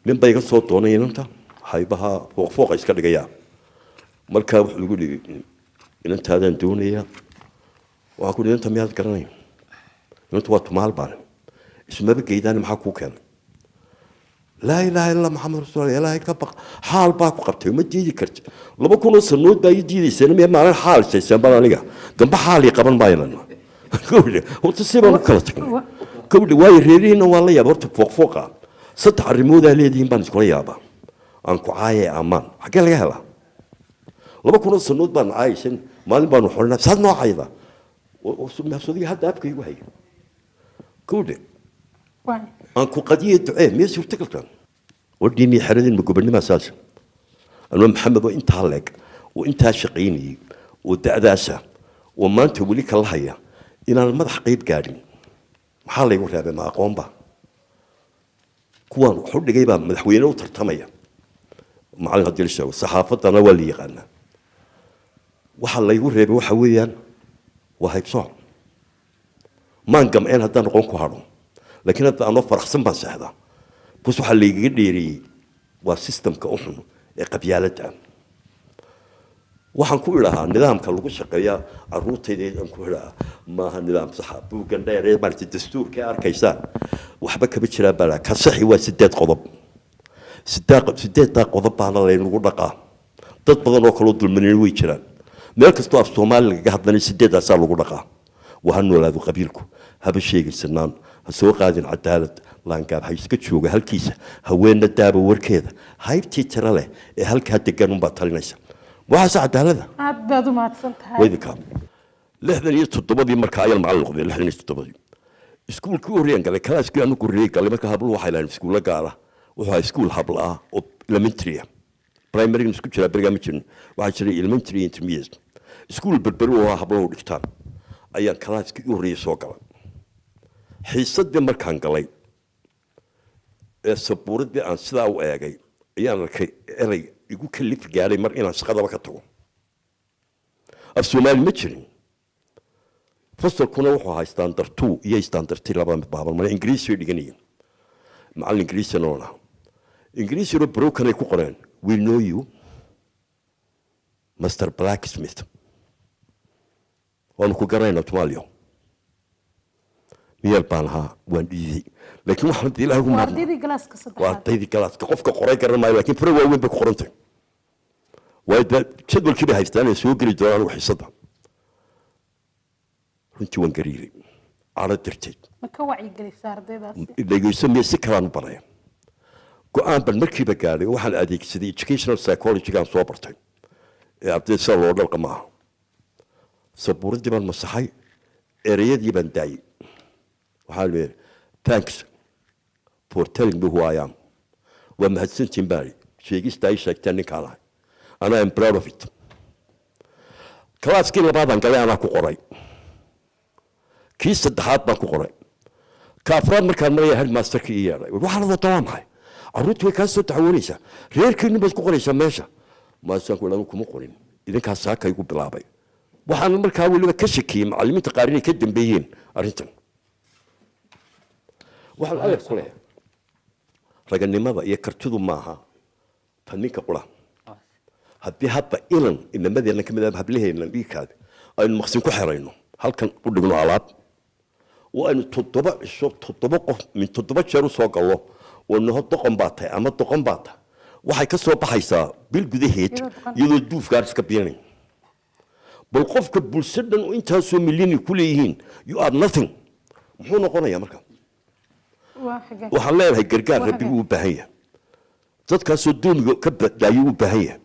Nin ba iga soo doonay inanta, haybaha fooqfooqa iska dhigayaa. Markaa wuxuu igu dhigi, "Inantaadaan doonayaa." Waxaan ku ihi, "Inanta miyaad garanay? Inantu waa tumaal baan, ismaba geydaan, maxaa kuu keenay?" "Laa ilaaha illa Maxamed rasuul, Ilaahay ka baq, xaal baa ku qabtay, ma diidi karti. 2000 oo sanood baa ii diidayseen, miya maalin xaal sayseen baan aniga gamba xaal ii qaban maayo." Gawdhe, horta si baan u kala tagnay. Gawdhe, waayo reerihiina waa la yaaba. Horta fooqfooqa saddex arrimoodaa leedihiin baan iskula yaabaa: aan ku caaye ammaan, xaggee laga helaa? 2000 oo sanood baan caayaysan, maalin baanu xorinaa, saad noo cayda mahsodiga hadda afka igu haya. Gawdhe, aan ku qadiye ducee, miya suurtagalkan wadhiinii xeradin ma gobonnimaa saas? Anoo Maxamed oo intaa leeg oo intaa shaqaynayay oo da'daasa oo maanta weli kala haya inaan madax qayb gaadhin, maxaa laygu reebay? Ma aqoonba? Kuwaan wax u dhigay baa madaxweyne u tartamaya, macallin haddii la sheego, saxaafaddana waa la yaqaanaa. Waxa laygu reebay waxa weeyaan waa haybsooc. Maan gamceen haddaan aqoon ku hadho, laakiin hadda anoo faraxsan baan seexdaa, bas waxaa laygaga dheereeyey waa systemka u xun ee qabyaaladda. Waxaan ku idhahaa nidaamka lagu shaqeeya caruurtayda aan ku idhahaa maaha nidaam saxa. Buuggan dheer ee maaragtay dastuurka ee arkaysaan waxba kama jiraan baa ka saxi. Waa sideed qodob, sideeddaa qodob baana laynagu dhaqaa. Dad badan oo kaloo dulmanin way jiraan. Meel kastoo af Soomaali lagaga hadlanay sideeddaasaa lagu dhaqaa. Waa ha noolaado qabiilku, haba sheegaysanaan, ha soo qaadin cadaalad, laangaab ha iska jooga halkiisa, haweenna daaba warkeeda, haybtii tira leh ee halkaa degan unbaa talinaysa. Waxaase cadaalada. Aad baad u mahadsan tahay. Waydinka 67-dii marka ayaan macallin noqday. 67-dii iskuulkii u horreeyaan galay, kalaaskii anu horreeyay galay. Marka habluhu waxay lahayn iskuulla gaara. Wuxuu ahaa iskuul habla ah oo elementary ah, primary isku jiraa berigaa ma jirin, waxaa jiray elementary iyo intermediate. Iskuul Berberi oo ahaa habluhu dhigtaan ayaan kalaaskii u horreeyay soo galay. Xiisadii markaan galay ee sabuuradii aan sidaa u eegay ayaan arkay erey igu kalif gaadhay mar inaan shaqadaba ka tago. Af Soomaali ma jirin. Fasalkuna wuxuu ahaa standard 2 iyo standard 3, labada mid baaban male. Ingiriisi bay dhiganayeen, macallin Ingiriisina oon ahaa. Ingiriisina broken ay ku qoreen: "We know you, Master Blacksmith." Waanu ku garanaynaa, Tumaaliyo. Miyeel baan ahaa, waan dhiiday, laakiin waxaan hadda Ilaahay ugu Waa mahadnaq. Ardaydii galaaska Waa saddexaad. Ardaydii galaaska. Qofka qoray garan maayo, laakiin fara waaweyn bay ku qorantay. Waayo dee jadwalkii bay haystaan ay soo geli doonaan anigu xiisadda. Runtii waan gariiray cadho darteed. Ma ka wacyigelisa ardaydaasi? Dhegeyso, miya si kalaan u baraya. Go'aan baan markiiba gaadhay oo waxaan adeegsaday educational psychology-gaan soo bartay ee ardayda sida loo dhalqa maaha. Sabuuraddii baan masaxay, ereyadii baan daayey. Waxaan leeyahay, "Thanks for telling me who I am." Waa mahadsantiin baan sheegista ay sheegteen ninkaan ahay, and I am proud of it. Kalaaskii labaadaan galay anaa ku qoray, kii saddexaad baan ku qoray, ka afraad markaan maraya headmasterkii ii yeedhay. "Waxaa la wadaa waa maxay? Carruurtii way kaa soo taxawoonaysaa, reerkiinu baad ku qoraysaa meesha." Maasaan ku idhi, "Kuma qorin, idinkaas saaka igu bilaabay." Waxaan markaa weliba ka shakiyey macallimiinta qaar inay ka dambeeyeen arrintan. Waxaan adeer ku leeyahay, raganimada iyo kartidu maaha tan ninka qura. Haddii hadda inan inamadeenna ka mid ah, hablaheenna dhiigkaada aynu maqsin ku xerayno, halkan u dhigno alaab oo aynu 7 cisho 7 qof min 7 jeer usoo gallo oo naho, "Doqon baa tahay" ama "Doqon baa tahay," waxay ka soo baxaysaa bil gudaheed Iyadoo doqon. iyadoo duufkaan iska biinay. Bal qofka bulsho dhan oo intaasoo milyani ku leeyihiin, "You are nothing," muxuu noqonayaa marka? Waa xagee? Waxaan leenahay gargaar Waa Rabbigu xagee? u baahan yahay, dadkaasoo doomiga ka badbaayay u baahan yahay.